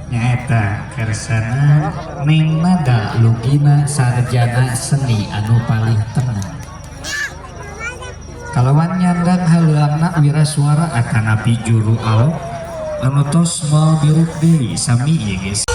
Nyaeta kersana Neng Nada Lugina sarjana seni anu palih tenang kalawan nyandang haleuangna wirasuara atanapi juru alok anu tos moal biruk deui sami ieu geus.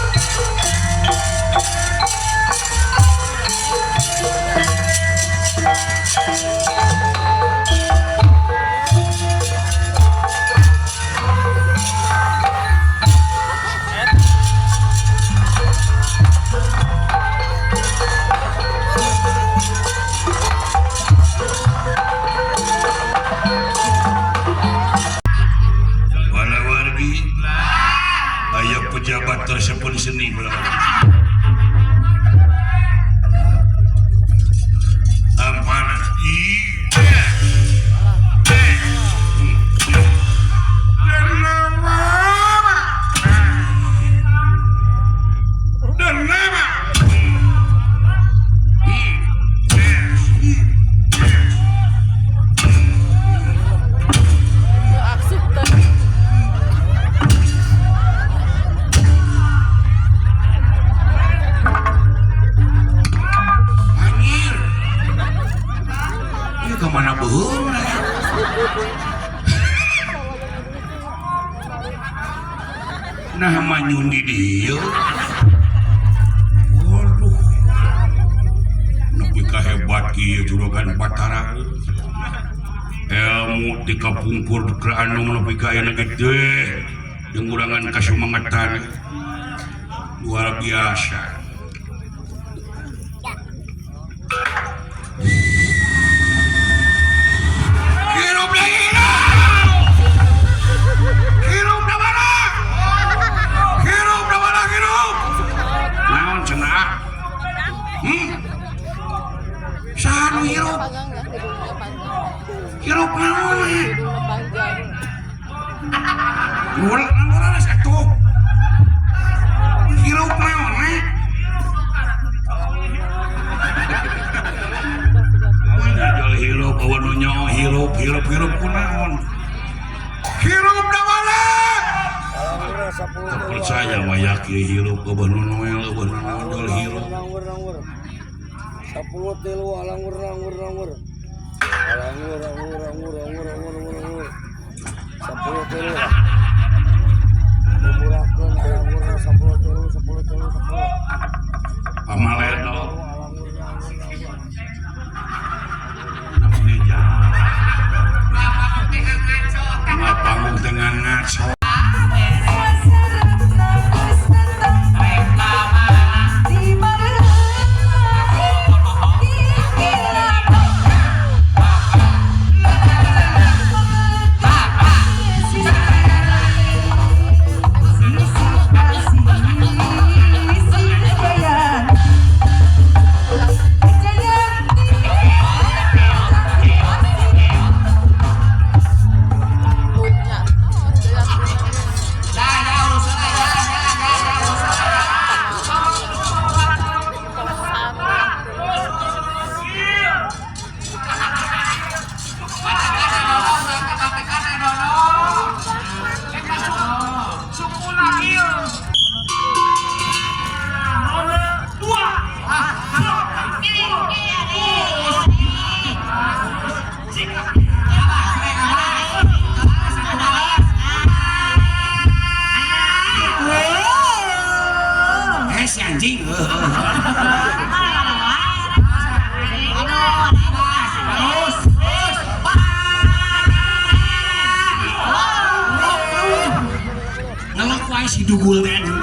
Pejabat tersebut seni nah manyun di dieu. Waduh, nepi ka hebat ieu juragan Batara. Ilmu ti kapungkur keur anu nepi ka ayeuna gede jeung urangan kasumangetan luar biasa. Hirup naon hirup naon hirup hirup hirup hirup kunaon hirup dawala percaya wayak hirup eueuh nu noel eueuh nu naon hirup 10 tilu alangur langur langur alangur angur angur angur angur angur angur 10 tilu kumurakeun alangur 10 tilu 10 tilu 10 pamaledo ngapanggung dengan ngaco. Anjing. Ngelok wae si dugul teh anjing.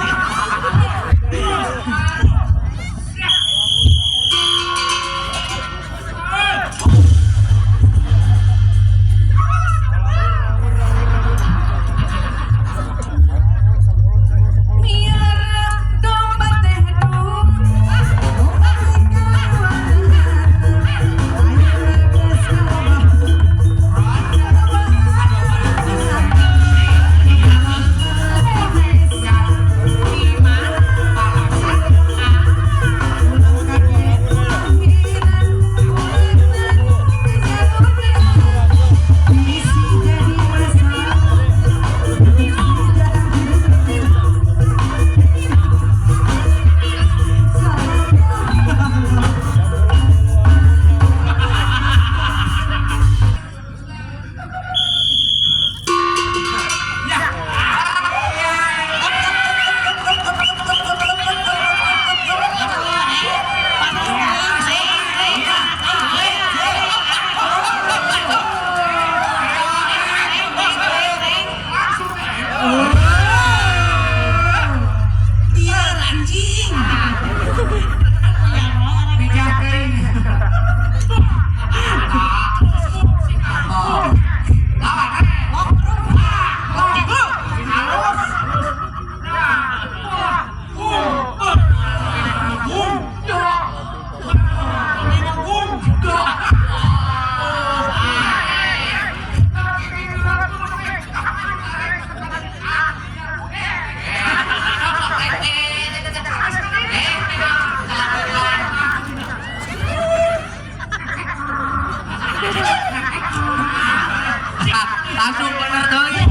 Langsung bener deui.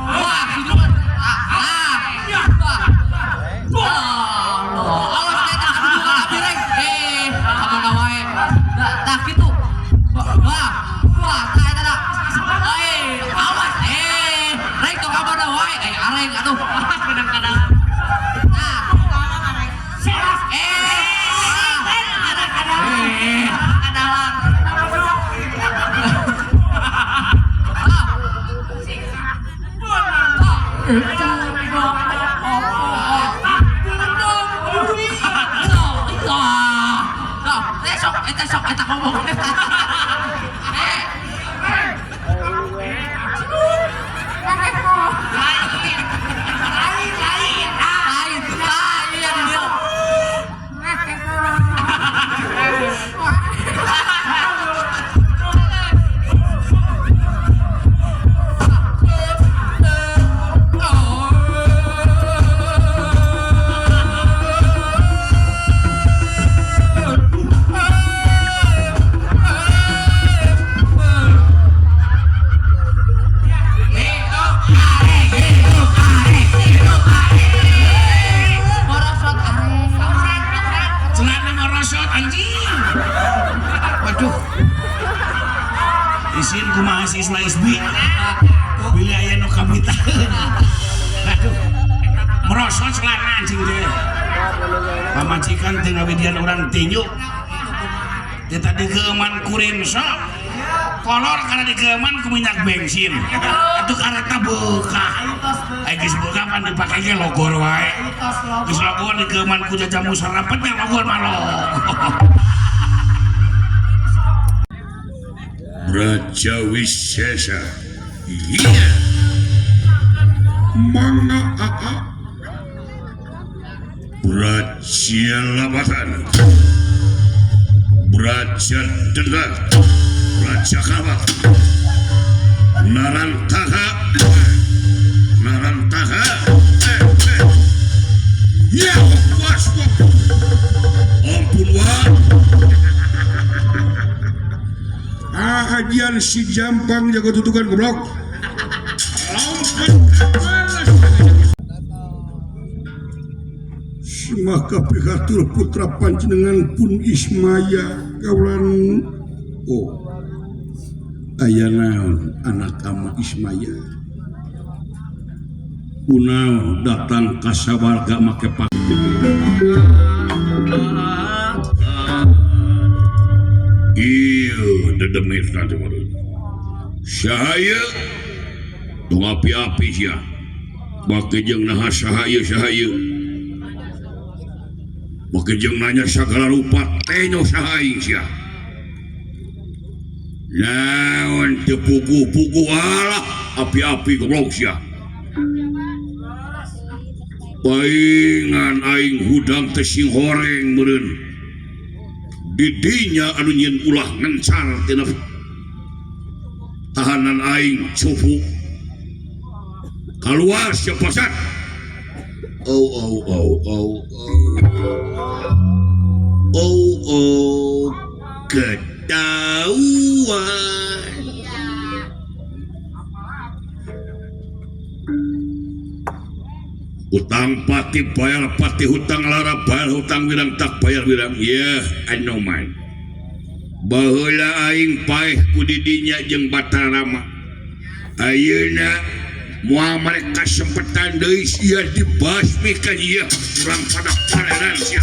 Wah, awas eta kudu kana piring. Kamana wae. Tah kitu. Wah, wah, tah eta tah. Awas, rek tong kamana wae. Areng atuh. Kadang-kadang. Tah. Kadang-kadang. Celana merosot anjing. Waduh. Isin kumaha si Isma Isbi. Bilih aya nu kabitaeun. Aduh. Merosot celana anjing teh. Pamajikan teu ngawidian urang tinju. Teu tadi geuman kurin sok. Kolor karena digeuman ku minyak bensin. Atuh karetna beukah. Ai geus beukah pan dipake ge logor wae. Geus logor digeuman ku jajamu sarapet nya logor mah logor. Braja Wisesa. Iya. Mangga aa. Braja Labatan. Braja Denda. Braja Kawak. Narantaha. Narantaha. Ya, was. Ampun wa. Ajian si Jampang jago tutukan goblok. Maka pihatur putra panjenengan pun Ismaya kaulan oh aya naon anak ama Ismaya. Kunaon datang ka sawarga make pak. Ieu dedemit nanti meureun. Saha ieu? Tong api-api sia. Bake jeung naha saha ieu saha ieu. Bake jeung nanya sagala rupa tenyo saha aing sia. Naon teu puguh-puguh alah api-api goblok sia. Paingan aing hudang teh sing horeng meureun. Didinya anu nyieun ulah ngencar tina tahanan aing cupu. Kaluar sia pasat. Oh oh oh oh oh. Oh oh ketahuan. Utang pati bayar pati hutang lara bayar hutang wirang tak bayar wirang. Yeuh anoman. Baheula aing paeh ku didinya jeung Batara Rama. Ayeuna moal mereka sempetan deui sia dibasmi ka ieu urang pada pareran sia.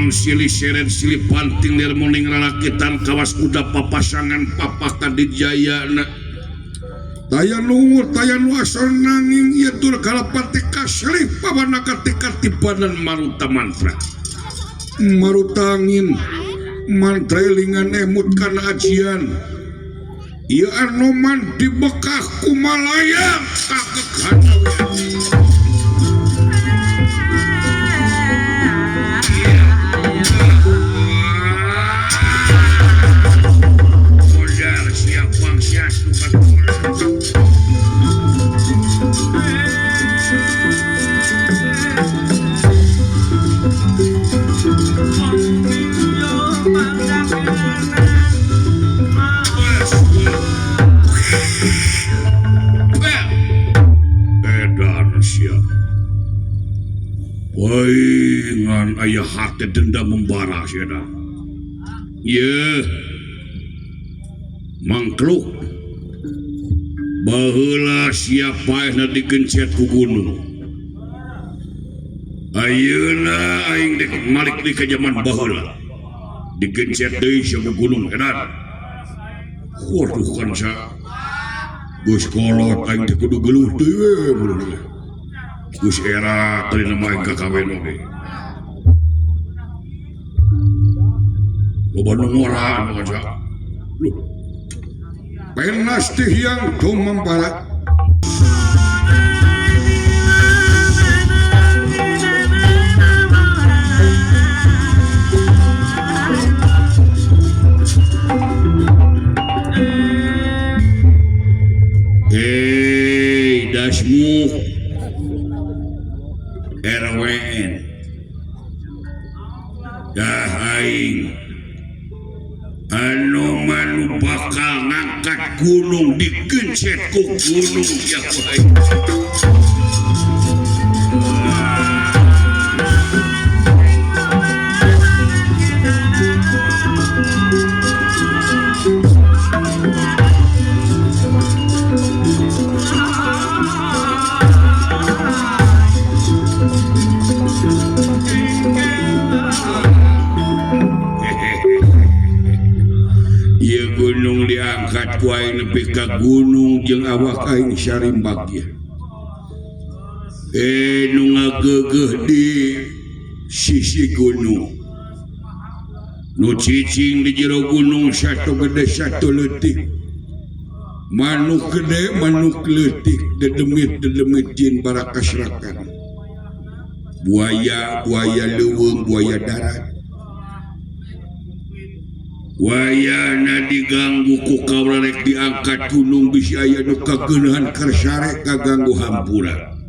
Silih seret silih panting lir muning lalakitan kawas kuda papasangan papah kadijayana taya nungur taya nu asal nanging ieu tur kalapati kaslih pawana katika-tibanan maruta mantra maruta angin mantra elingan emut kana ajian ieu Anoman di Mekah kumalayang kakeghana. Paingan aya hate dendam membara sia. Yeuh. Mangkluk. Baheula sia paehna digencet ku gunung. Ayeuna aing dek malik di ka jaman baheula. Digencet deui sia ku gunung edan. Waduh kan sia. Geus kolot aing teh kudu geluh deui we mun. Geus era tadi nama aing kakawen oge. Loba nu ngora anu kaca. Loh. Penas teh yang tumembara. Hei, dasmu RWN dah aing Anoman nu bakal ngangkat gunung digencet ku gunung ya aing. Gunung diangkat ku aing nepi ka gunung jeung awak aing sarimbak ieu. Nu ngageugeuh di sisi gunung. Nu cicing di jero gunung satu gede satu leutik. Manuk gede manuk leutik dedemit dedemit jin barakasrakan. Buaya buaya leuweung buaya darat. Wayana diganggu ku kaula rek diangkat gunung bisi aya nu kageuneuhan karsare kaganggu hampura.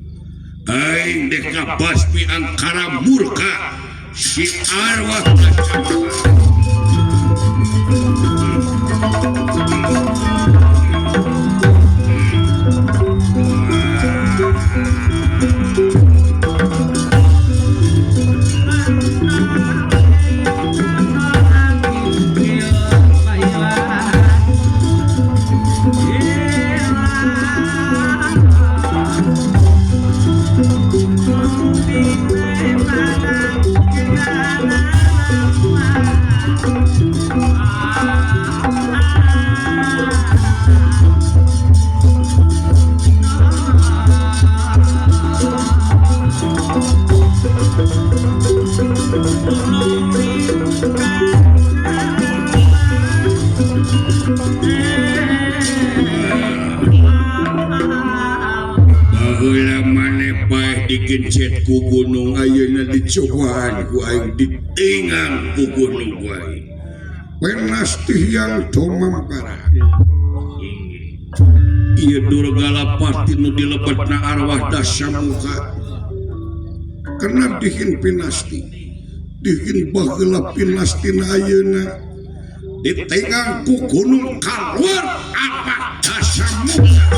Aing dek ngabasmi angkara murka si arwah kacamata. Baheula maneh paeh digencet ku gunung ayeuna dicobaan ku aing ditingang ku gunung ku aing. Penasti Hyang Tumampara. Ieu Durgala pasti nu dilebetna arwah Dasamuka. Karena dihin pinasti, dihin baheula pinastina ayeuna ditingang ku gunung kaluar arwah Dasamuka.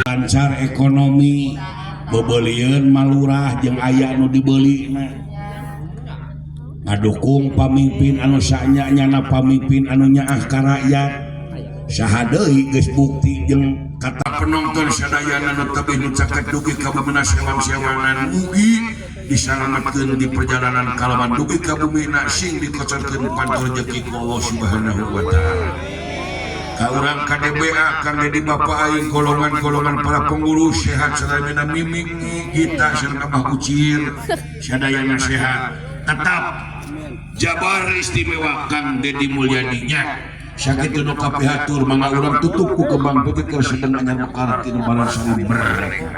Lancar ekonomi bebelieun malurah jeung aya nu dibelina ngadukung pamimpin anu sanya-nyana pamimpin anu nyaah ka rakyat saha deui geus bukti jeung kata penonton sadayana nu tebih nu caket dugi ka bumina sewang-sewangan mugi disalametkeun di perjalanan kalawan dugi ka bumina sing dikocorkeun panto rejeki ku Allah Subhanahu wa taala. Ka urang KDBA Kang Dedi Bapak aing golongan-golongan para pengurus sehat sadayana mimik kita sareng Abah Ucil sadayana sehat tetap Jabar istimewa Kang Dedi Mulyadinya sakitu nu kapihatur mangga urang tutup ku kembang putih keur sedeng anyar mekar tinu balasari merdeka.